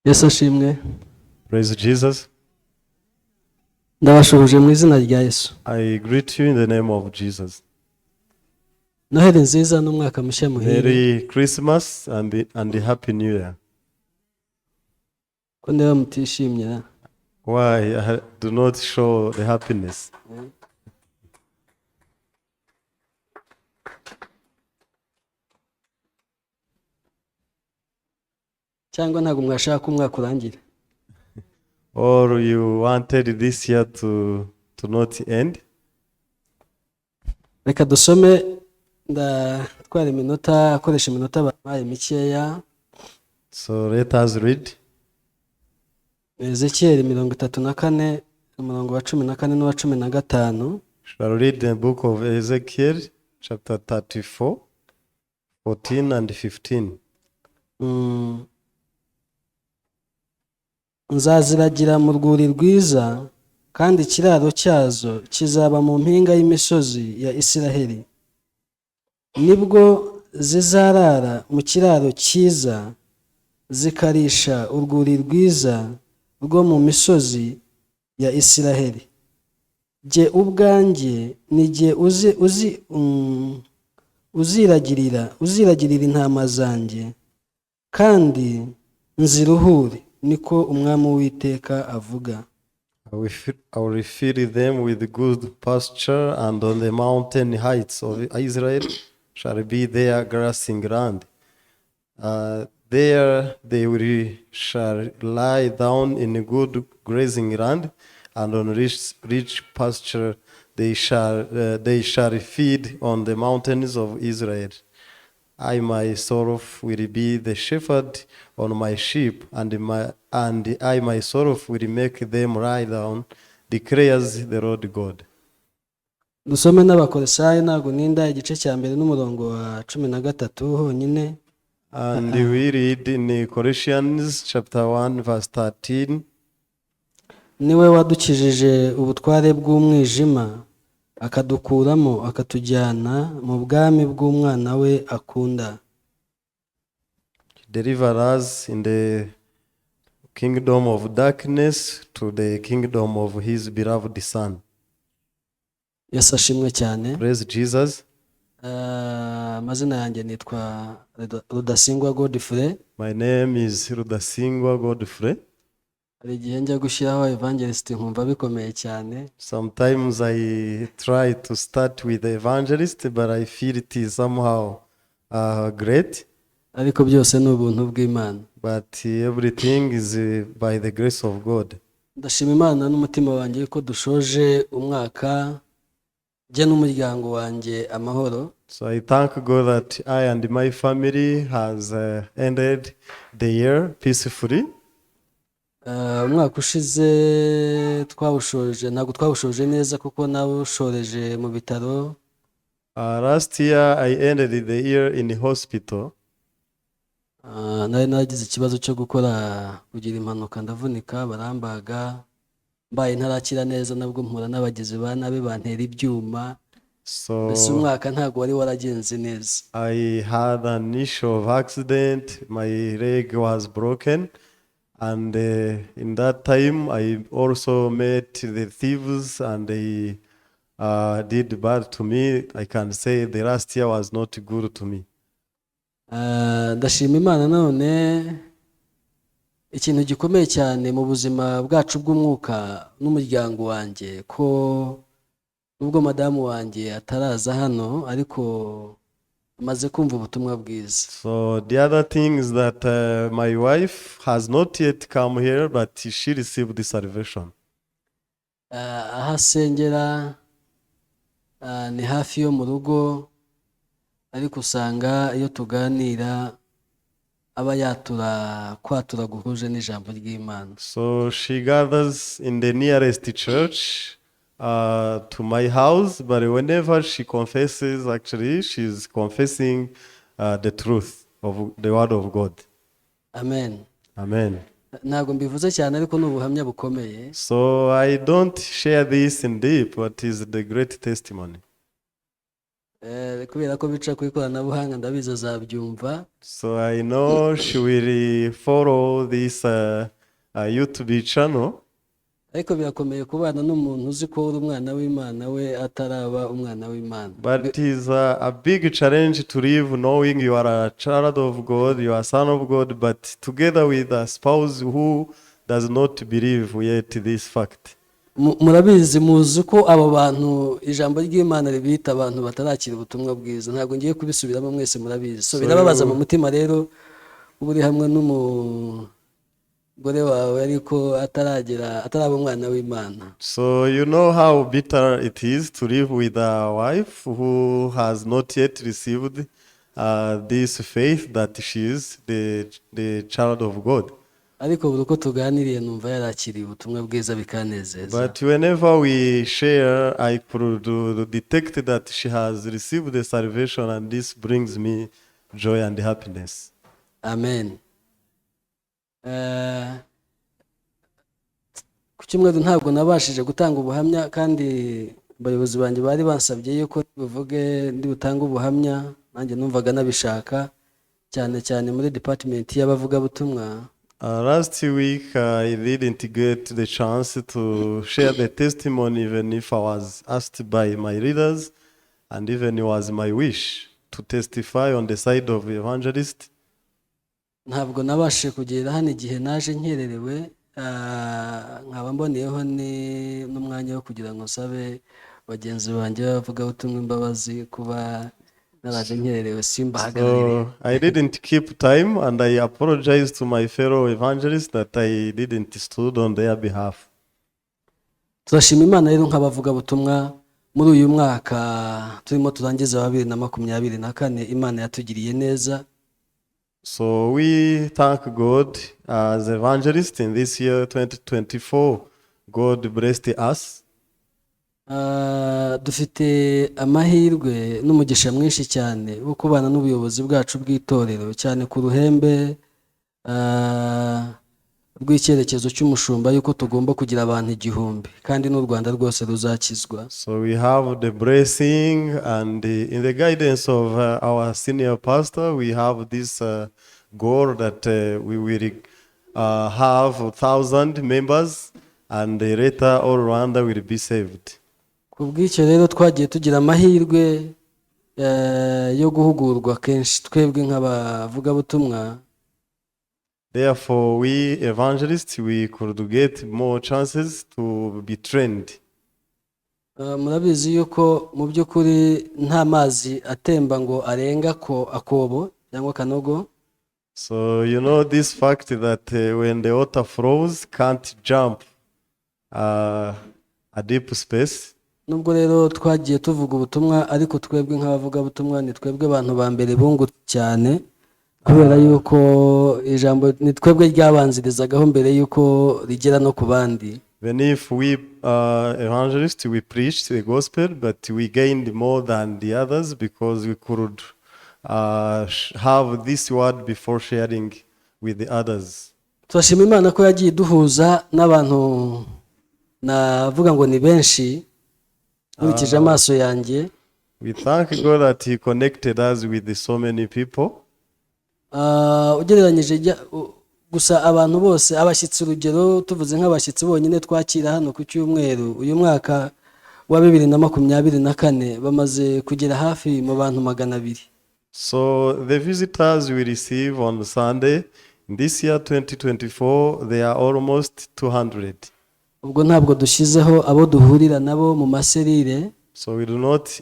Yesu ashimwe. Praise Jesus. Ndabashuhuje mu izina rya Yesu. I greet you in the name of Jesus. Noheli nziza n'umwaka mushya muhire. Merry Christmas and Happy New Year. Ko ndeba mutishimye ra? Why I do not show the happiness? Cyangwa ntabwo mwashaka ko umwaka urangira? Or you wanted this year to not end? Reka dusome, ndatwara iminota, akoresha iminota bampaye mikeya. So let us read. Ezekiyeli 34, umurongo wa 14 n'uwa 15. Shall read the book of Ezekiel, chapter 34, 14 and 15. Nzaziragira mu rwuri rwiza, kandi ikiraro cyazo kizaba mu mpinga y'imisozi ya Isiraheli. Nibwo zizarara mu kiraro cyiza, zikarisha urwuri rwiza rwo mu misozi ya Isiraheli. Jye ubwanjye ni jye uziragirira intama zanjye, kandi nziruhure, niko Umwami Uwiteka avuga. I will feed them with good pasture, and on the mountain heights of Israel shall be their grazing land. There they will shall lie down in good grazing land, and on rich pasture they shall feed on the mountains of Israel. I myself will be the shepherd on my sheep, and I myself will make them lie down, declares the Lord God. Dusome n'Abakolosayi, ntabwo ninda, igice cya mbere n'umurongo wa 13 honyine. And we read in Colossians chapter 1 verse 13. Niwe wadukijije ubutware bw'umwijima, akadukuramo, akatujyana mu bwami bw'umwana we akunda. Deliver us in the kingdom of darkness to the kingdom of his beloved Son. Yesu ashimwe cyane. Praise Jesus. Amazina yanjye nitwa Rudasingwa Godfrey. My name is Rudasingwa Godfrey. Hari igihe njya gushyiraho evangelist nkumva bikomeye cyane. Sometimes I try to start with the evangelist, but I feel it is somehow great. Ariko byose ni ubuntu bw'Imana. But everything is by the grace of God. Ndashima Imana n'umutima wanjye ko dushoje umwaka jye n'umuryango wanjye amahoro. So I thank God that I and my family has ended the year peacefully. Umwaka ushize twawushoje, ntabwo twawushoje neza kuko nawushoreje mu bitaro. Last year I ended the year in the hospital. Nari naragize ikibazo cyo kugira impanuka, ndavunika, barambaga, mbaye ntarakira neza nabwo mpura n'abagizi ba nabi bantera ibyuma. Mbese umwaka ntabwo wari waragenze neza. I had an issue of accident. My leg was broken, and in that time I also met the thieves, and they did bad to me. I can say the last year was not good to me. Ndashima Imana none ikintu gikomeye cyane mu buzima bwacu bw'umwuka n'umuryango wanjye, ko nubwo madamu wanjye ataraza hano, ariko amaze kumva ubutumwa bwiza. So the other thing is that my wife has not yet come here, but she received the salvation. Aho asengera ni hafi yo mu rugo, ariko usanga iyo tuganira aba yatura kwatura guhuje n'ijambo ry'Imana. So she gathers in the nearest church to my house, but whenever she confesses, actually, she's confessing the truth of the word of God. Amen. Amen. Ntabwo mbivuze cyane, ariko ni ubuhamya bukomeye. So I don't share this in deep, but is the great testimony. Kubera ko bica ku ikoranabuhanga, ndabizi azabyumva. So I know she will follow this YouTube channel. Ariko birakomeye kubana n'umuntu uzi ko uri umwana w'Imana, we ataraba umwana w'Imana. But it is a big challenge to live knowing you are a child of God, you are a son of God, but together with a spouse who does not believe yet this fact. Murabizi, muzi ko abo bantu ijambo ry'Imana ribita abantu batarakira ubutumwa bwiza. Ntabwo ngiye kubisubiramo, mwese murabizi. So birababaza mu mutima rero uba uri hamwe n'umugore wawe ariko ataragera, ataraba umwana w'Imana. So you know how bitter it is to live with a wife who has not yet received this faith that she is the child of God. Ariko buri uko tuganiriye numva yarakiriye ubutumwa bwiza, bikanezeza. But whenever we share, I could detect that she has received the salvation, and this brings me joy and happiness. Amen. Ku cyumweru ntabwo nabashije gutanga ubuhamya, kandi abayobozi banjye bari bansabye yuko buvuge ndi butange ubuhamya. Nanjye numvaga nabishaka cyane cyane muri department y'abavugabutumwa. Last week, I didn't get the chance to share the testimony, even if I was asked by my leaders, and even it was my wish to testify on the side of evangelist. Ntabwo nabashije kugera hano igihe, naje nkererewe. Nkaba mboneyeho n'umwanya wo kugira ngo nsabe bagenzi banjye b'abavugabutumwa imbabazi kuba naraje nkererewe simbahagararire. So I didn't keep time, and I apologize to my fellow evangelists that I didn't stood on their behalf. Turashima Imana rero nk'abavugabutumwa muri uyu mwaka turimo turangiza wa 2024, Imana yatugiriye neza. So we thank God as evangelists in this year 2024. God blessed us. Dufite amahirwe n'umugisha mwinshi cyane wo kubana n'ubuyobozi bwacu bw'itorero, cyane ku ruhembe rw'icyerekezo cy'umushumba yuko tugomba kugira abantu 1000 kandi n'u Rwanda rwose ruzakizwa. So we have the blessing and in the guidance of our senior pastor, we have this goal that we will have 1,000 members and later all Rwanda will be saved. Ku bw'icyo rero twagiye tugira amahirwe yo guhugurwa kenshi twebwe nk'abavugabutumwa. Therefore, we evangelists, we could get more chances to be trained. Murabizi yuko mu by'ukuri nta mazi atemba ngo arenga ko akobo cyangwa akanogo. So you know this fact that when the water flows, can't jump a deep space. Nubwo rero twagiye tuvuga ubutumwa, ariko twebwe nk'abavugabutumwa ni twebwe abantu ba mbere bungutse cyane, kubera yuko ijambo ni twebwe ryabanzirizagaho mbere yuko rigera no ku bandi. Even if we evangelists, we preached the gospel, but we gained more than the others because we could have this word before sharing with the others. Turashima Imana ko yagiye iduhuza n'abantu, navuga ngo ni benshi nkurikije amaso yanjye. We thank God that He connected us with so many people. Ugereranyije gusa abantu bose, abashyitsi, urugero tuvuze nk'abashyitsi bonyine twakira hano ku cyumweru, uyu mwaka wa 2024 bamaze kugera hafi mu bantu 200. So the visitors we receive on Sunday, in this year 2024, they are almost 200. Ubwo ntabwo dushyizeho abo duhurira nabo mu maserire. So we do not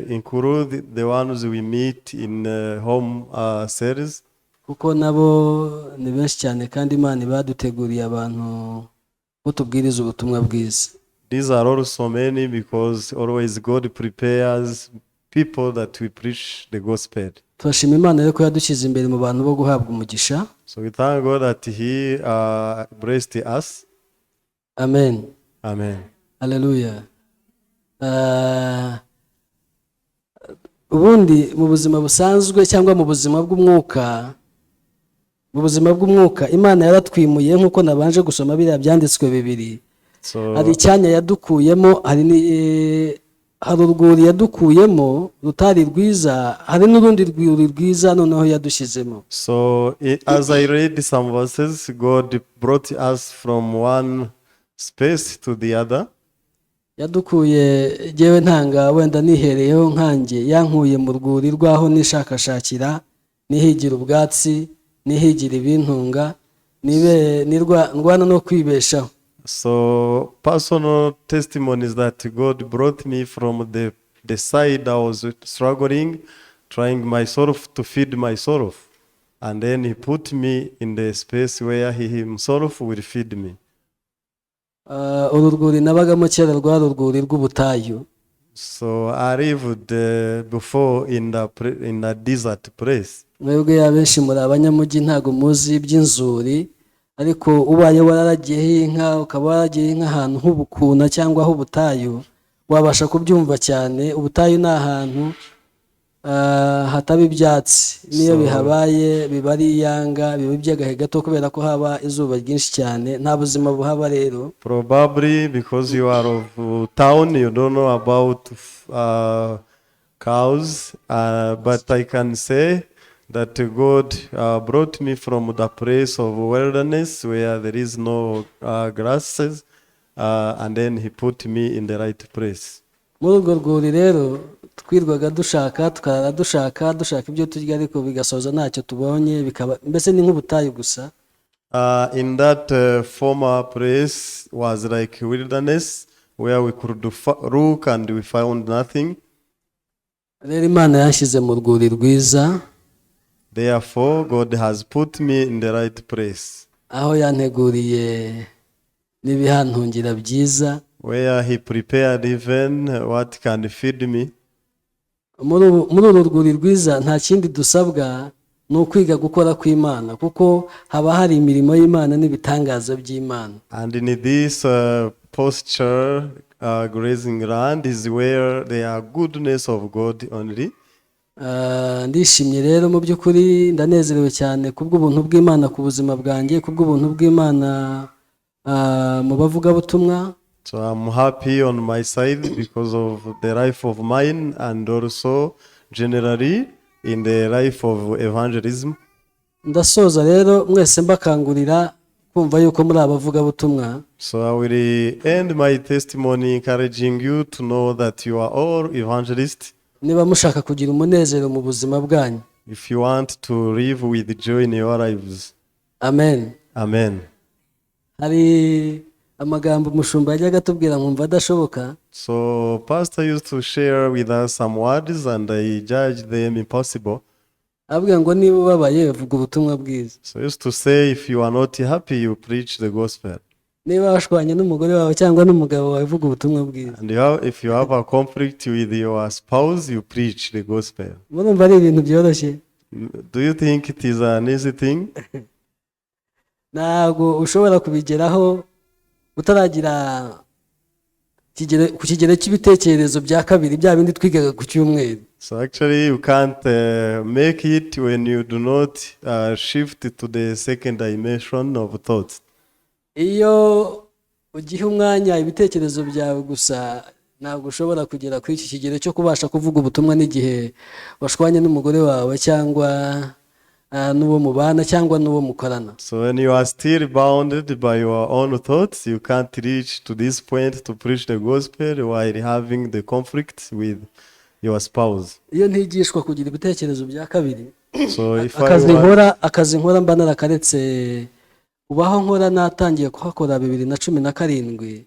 include the ones we meet in home cells, kuko nabo ni benshi cyane, kandi Imana ibaduteguriye abantu bo tubwiriza ubutumwa bwiza. These are also many because always God prepares people that we preach the gospel. Turashima Imana rero ko yadushyize imbere mu bantu bo guhabwa umugisha. So we thank God that He blessed us. Amen. Amen. Haleluya. Ubundi mu buzima busanzwe cyangwa mu buzima bw'umwuka, mu buzima bw'umwuka Imana yaratwimuye, nk'uko nabanje gusoma biriya byanditswe bibiri. So Hari icyanya yadukuyemo, hari Hari urwuri yadukuyemo rutari rwiza, hari n'urundi rwuri rwiza noneho yadushyizemo. So as I read some verses, God brought us from one space to the other. Yadukuye, jyewe ntanga wenda nihereyeho nkanjye, yankuye mu rwuri rw'aho nishakashakira, nihigira ubwatsi, nihigira ibintunga, nibe ndwana no kwibeshaho. So personal testimonies that God brought me from the side I was struggling, trying myself to feed myself. And then he put me in the space where he himself will feed me. Ah, uru rwuri nabagamo kera rwari urwuri rw'ubutayu. So I lived before in the desert place. Mwebwe abenshi muri abanyamujyi ntabwo muzi iby'inzuri, ariko ubaye wararagiyeho inka, ukaba waragiye inka ahantu h'ubukuna cyangwa h'ubutayu, wabasha kubyumva cyane. Ubutayu ni ahantu hataba ibyatsi, n'iyo bihabaye biba ari iyanga, biba iby'agahe gato kubera ko haba izuba ryinshi cyane, nta buzima buhaba rero. Probably because you are of town, you don't know about cows, but I can say that God brought me from the place of wilderness where there is no grasses, and then He put me in the right place. Muri urwo rwuri rero twirwaga dushaka, tukarara dushaka, dushaka ibyo turya, ariko bigasoza ntacyo tubonye, bikaba mbese ni nk'ubutayu gusa. In that former place was like wilderness where we could look and we found nothing. Rero Imana yanshyize mu rwuri rwiza. Therefore, God has put me in the right place, aho yanteguriye n'ibihantungira byiza. Where He prepared even what can feed me. Muri uru rwuri rwiza nta kindi dusabwa, ni ukwiga gukora kw'Imana, kuko haba hari imirimo y'Imana n'ibitangaza by'Imana. And in this pasture, grazing land is where there are goodness of God only. Ah, ndishimye rero, mu by'ukuri ndanezerewe cyane kubw'ubuntu bw'Imana ku buzima bwanjye, kubw'ubuntu bw'Imana mu bavugabutumwa. So I'm happy on my side because of the life of mine and also generally in the life of evangelism. Ndasoza rero mwese mbakangurira kumva yuko muri abavugabutumwa. So I will end my testimony encouraging you to know that you are all evangelists. Niba mushaka kugira umunezero mu buzima bwanyu. If you want to live with joy in your lives. Amen. Amen. Hari amagambo umushumba yajyaga atubwira nkumva adashoboka. So Pastor used to share with us some words and I judge them impossible. Avuga ngo niba ubabaye vuga ubutumwa bwiza. So he used to say, if you are not happy, you preach the gospel. Niba washwanye n'umugore wawe cyangwa n'umugabo wawe, vuga ubutumwa bwiza. And if you have a conflict with your spouse, you preach the gospel. Murumva ari ibintu byoroshye? Do you think it is an easy thing? Ntabwo ushobora kubigeraho utaragira ku kigero cy'ibitekerezo bya kabiri, bya bindi twigaga ku cyumweru. So actually, you can't make it when you do not shift to the second dimension of thoughts. Iyo ugiha umwanya ibitekerezo byawe gusa, ntabwo ushobora kugera kuri iki kigero cyo kubasha kuvuga ubutumwa n'igihe washwanye n'umugore wawe cyangwa n'uwo mubana cyangwa n'uwo mukorana. So when you are still bounded by your own thoughts, you can't reach to this point to preach the gospel while having the conflict with your spouse. Iyo ntigishwa kugira ibitekerezo bya kabiri, So if I akazi was, nkora akazi nkora mba narakaretse. Ubu aho nkora natangiye kuhakora 2017,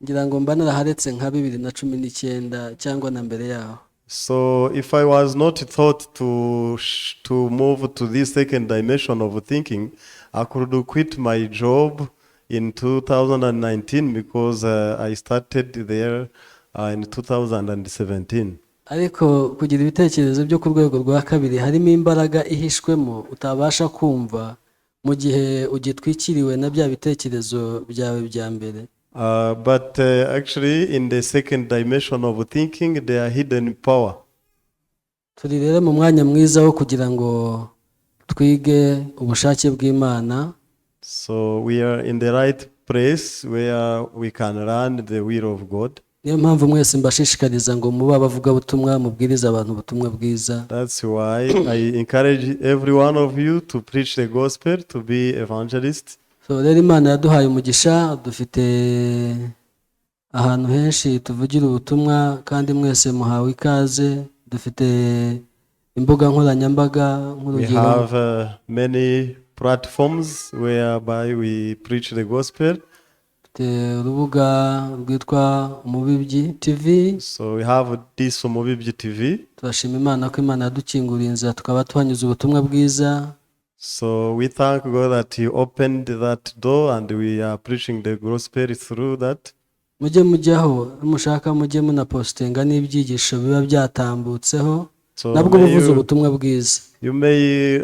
ngira ngo mba naraharetse nka 2019 cyangwa na mbere yaho. So if I was not taught to move to this second dimension of thinking, I could quit my job in 2019 because I started there in 2017. Ariko kugira ibitekerezo byo ku rwego rwa kabiri harimo imbaraga ihishwemo utabasha kumva mu gihe ugitwikiriwe na bya bitekerezo byawe bya mbere. But actually, in the second dimension of thinking, there are hidden power. Turi rero mu mwanya mwiza wo kugira ngo twige ubushake bw'Imana. So we are in the right place where we can learn the will of God. Niyo mpamvu mwese mbashishikariza ngo mube abavugabutumwa, mubwirize abantu ubutumwa bwiza. That's why I encourage every one of you to preach the gospel, to be evangelists. So rero Imana yaduhaye umugisha, dufite ahantu henshi tuvugira ubutumwa kandi mwese muhawe ikaze. Dufite imbuga nkoranyambaga, We nk'urugero have many platforms whereby we preach the gospel. Dufite urubuga rwitwa Umubibyi TV. So we have this Umubibyi TV. Turashima Imana ko Imana yadukinguriye inzira tukaba tuhanyuze ubutumwa bwiza. So we thank God that He opened that door and we are preaching the gospel through that. Mujye mujyaho mushaka, mujye munapostinga n'ibyigisho biba byatambutseho. So nabwo may buvuze you, ubutumwa bwiza. You may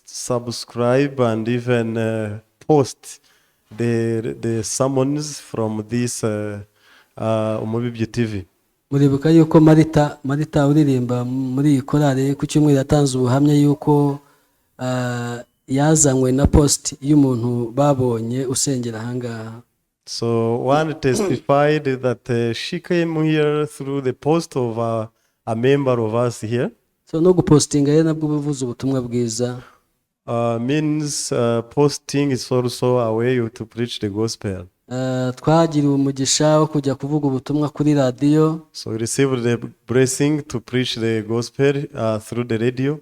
subscribe and even post the sermons from this Umubibyi TV. Muribuka yuko Marita uririmba muri iyi korali ku cyumweru yatanze ubuhamya yuko yazanywe na post y'umuntu babonye usengera ahangaha. So one testified that she came here through the post of a member of us here. So no gupostinga rero nabwo buvuze ubutumwa bwiza. Means posting is also a way to preach the gospel. Twagiriwe umugisha wo kujya kuvuga ubutumwa kuri radiyo. So we received the blessing to preach the gospel through the radio.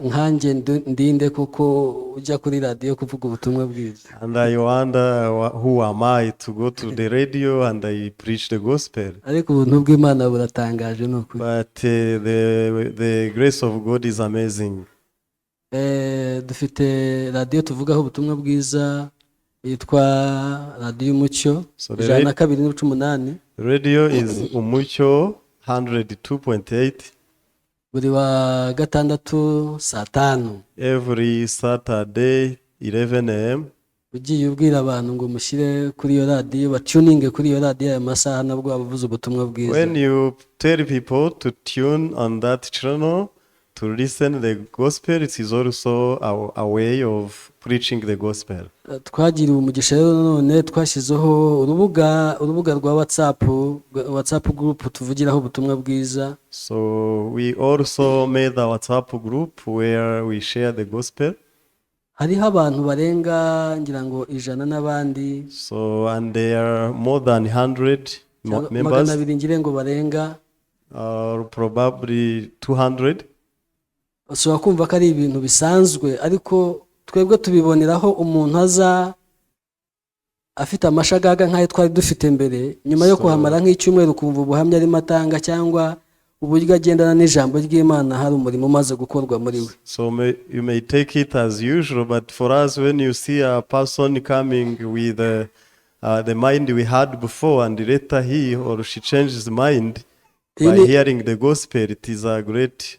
Nkanjye ndinde kuko ujya kuri radiyo kuvuga ubutumwa bwiza? And I wonder who am I to go to the radio and I preach the gospel? Ariko ubuntu bw'Imana buratangaje ni ukuri. But the grace of God is amazing. Dufite radiyo tuvugaho ubutumwa bwiza yitwa Radiyo Umucyo, So the 102.8. Radio is Umucyo 102.8. Buri wa gatandatu saa 5. Every Saturday, 11 a.m. Ugiye ubwira abantu ngo mushyire kuri iyo radiyo, batuninge kuri iyo radiyo aya masaha, nabwo waba uvuze ubutumwa bwiza. When you tell people to tune on that channel to listen the gospel, it is also a way of preaching the gospel. Twagiriwe umugisha rero none twashyizeho urubuga rwa WhatsApp, WhatsApp group tuvugiraho ubutumwa bwiza. So we also made a WhatsApp group where we share the gospel. Hariho abantu barenga ngira ngo 100 n'abandi. So, and there are more than 100 cyangwa members, 200 ngire ngo barenga. Or probably 200. Ushobora kumva ko ari ibintu bisanzwe, ariko twebwe tubiboneraho umuntu aza afite amashagaga nk'ayo twari dufite mbere, nyuma yo kuhamara nk'icyumweru ukumva ubuhamya arimo atanga cyangwa uburyo agendana n'ijambo ry'Imana, hari umurimo umaze gukorwa muri we. So you may take it as usual, but for us, when you see a person coming with the mind we had before, and later he or she changes mind by hearing the gospel, it is a great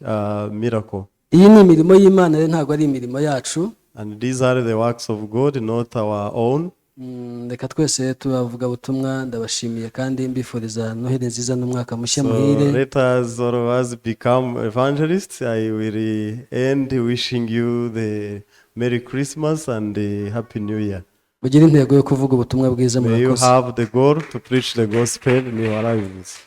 miracle. Iyi ni imirimo y'Imana rero, ntabwo ari imirimo yacu. And these are the works of God, not our own. Reka twese tubavuga butumwa, ndabashimiye kandi mbifuriza Noheli nziza n'umwaka mushya So muhire. Let us, all of us, become evangelists. I will end wishing you the Merry Christmas and the Happy New Year. Mugire intego yo kuvuga ubutumwa bwiza. May you Murakoze. Have the goal to preach the gospel in your lives.